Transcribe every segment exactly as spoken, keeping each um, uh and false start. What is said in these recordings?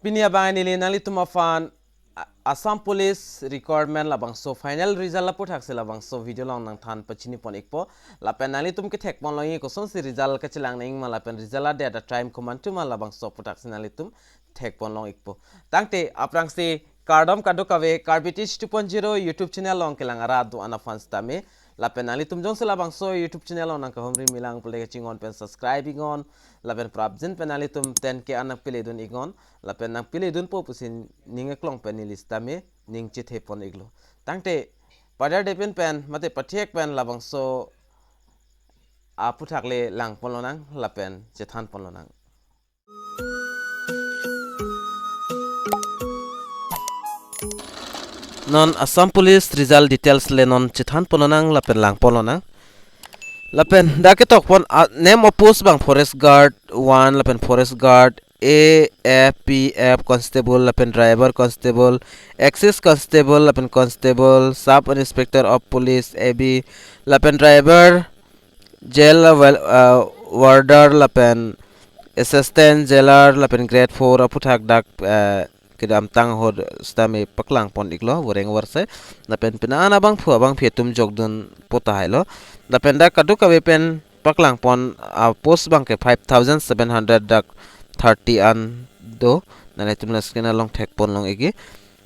Pini abang neli nanglitum aphan A-, Assam Police Recruitment labangso final result aputhaksi labangso video along nangthan pachini pon ikpo. Lapen nanglitum kethek pon longji kosonsi result kachelang nangma lapen result a-date a-time komantu ma labangso aputhaksi nanglitum thek pon long ikpo. Tangte aphrangsi kardom kadokave Karbi Teach two point zero YouTube channel along kelang arat do-an aphan sitame. Lapen nanglitum jongsi labangso YouTube channel along nangkahumri milang pule kachinghon pen subscribe iknon. Lapen prapjin pen nanglitum ten K an nangpele dun iknon. Lapen nangpele dunpo pusi ning eklong pen neli sitame ning chethe pon iklo. Tangte padar depin pen mate pathek pen labangso aputhak le lang pon lonang lapen chethan pon lonang. Non Assam Police result details le non chethan pon lonang lapen lang pon lonang. Lapen dak ketok pon, ah, name of post abang Forest Guard one lapen Forest Guard A, F, P F, Constable lapen Driver, Constable, Excise Constable lapen Constable, Sub Inspector of Police, A B, lapen Driver, Jail, uh, wel-, uh, Warder lapen Assistant Jailer lapen Grade four aputhak dak, uh, kedamtang ahut sitame paklang pon iklo voreng varsai. Lapen pini an abangphu abangphi atum jokdunpo tahai lo. Lapen dak kadokave pen paklang pon, ah, post abangke five thousand seven hundred dak thirty an do. Nanglitum la screen along thek pon long ikji.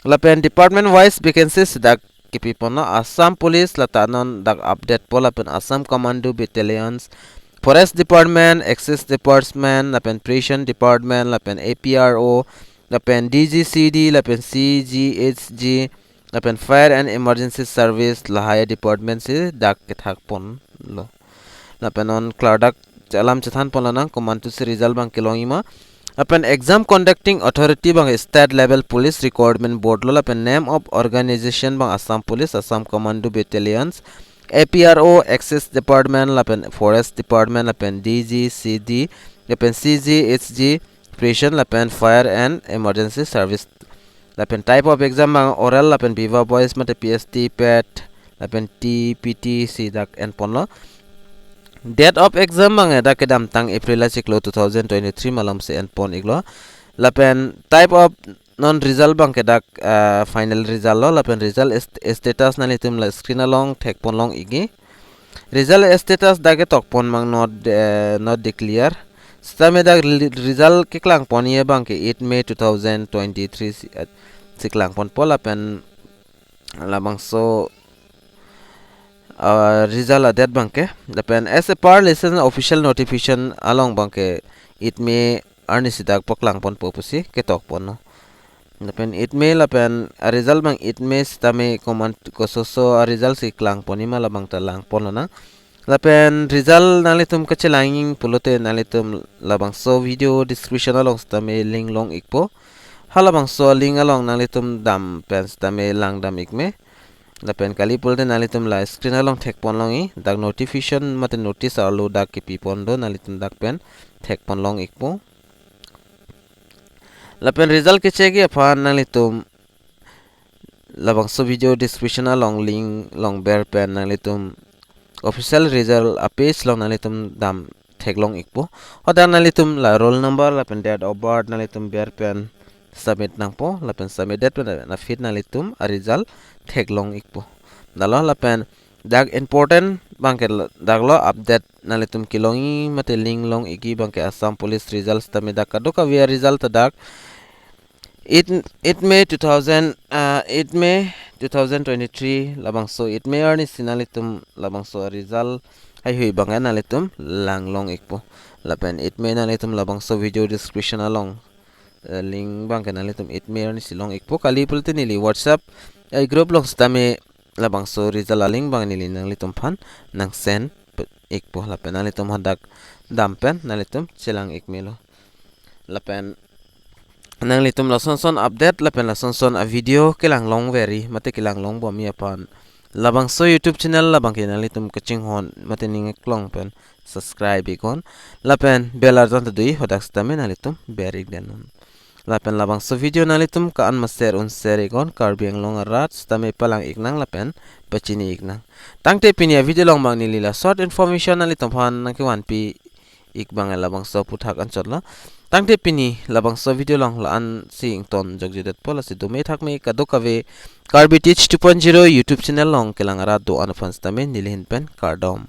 Lapen department wise vacancies dak kipi ponlo. Assam Police lata non dak update po lapen Assam Commando Battalions, Forest Department, Excise Department, lapen Prison Department, lapen A P R O, lapen D G C D, lapen C G H G, lapen Fire and Emergency Service lahai department si dak kethak ponlo. Lapen non klardak alam chethan pon lonang komantusi result abang kelongji ma. Lapen exam conducting authority abang State Level Police Recruitment Board lo, lapen name of organization abang Assam Police, Assam Commando Battalions, A P R O, Excise Department, lapen Forest Department, lapen D G C D, lapen C G H G, Prison, lapen Fire and Emergency Service. Lapen type of exam abang oral lapen viva voce mate P S T, PET, lapen T P T si dak en ponlo. Date of exam abang dak kedamtang April achiklo two thousand twenty-three malom si en pon iklo. Lapen type of non result abangke dak, ah, final result lo, lapen result est-, status nanglitum la screen along thek pon long ikji. Result status dak ketok pon abang not, eh, not declare. Sitame dak li-, result keklang ponji abangke eight May two thousand twenty-three si, eh, si klang ponpo lapen labangso, ah, result a-date abangke. Lapen as a per license official notification along abangke eight May arni si dak paklang ponpo pusi ketok ponlo. Lapen eight May lapen a-result abang eight May sitame koman kososo a-result si klang ponji ma labang ta lang pon lonang. Lapen result nanglitum kachelang pulote nanglitum labangso video description along sitame link long ikpo. Halabangso link along nanglitum dam pen sitame lang dam ikme. Lapen kali pulote nanglitum la screen along thek pon longji, dak notification mate notice arlo dak kipi pon do, nanglitum dak pen thek pon long ikpo. Lapen result kecheckji aphan nanglitum labangso video description along link along ber pen nanglitum official result a-page along nanglitum dam thek long ikpo. Hadak nanglitum la roll number lapen date of birth nanglitum ber pen submit nangpo, lapen submit det pen aphi nanglitum a-result thek long ikpo. Dalo lapen dak important abangke la-, dak lo update nanglitum kelongji mate link long ikji abangke Assam Police result sitame dak kadokave a-result ta dak eight, eight May two thousand, ah, eight May two thousand twenty-three, labangso eight May arni si nanglitum labangso result heihui abangke nanglitum lang long ikpo. Lapen eight May nanglitum labangso video description along, eh, link abangke nanglitum eight May arni si long ikpo. Kali pulote neli WhatsApp, eh, group along sitame labangso result a-link abang neli nanglitum aphan nang send pe-, ikpo, lapen nanglitum hadak dam pen nanglitum chelang ikmelo. Lapen nanglitum lason son update lapen lason son a-video kelang longverji mate kelang longbomji aphan labangso YouTube channel abangke nanglitum kachinghon mate ning eklong pen subscribe iknon. Lapen bell arjan ta doji, hadak sitame nanglitum ber ik den non. Lapen labangso video nanglitum ka-an ma share un share iknon, Karbi Anglong arat sitame palang iknang lapen pachini iknang. Tangte pini a-video along abang neli la short information nanglitum aphan nangkevanpi ik bang labangso aphuthak anchot lo. Tangte pini labangso video along la-an si ingtonjok judet po, lasi dome thakme kadokave Karbi Teach two point zero YouTube channel along kelang arat do-an aphan sitame neli ahin pen kardom.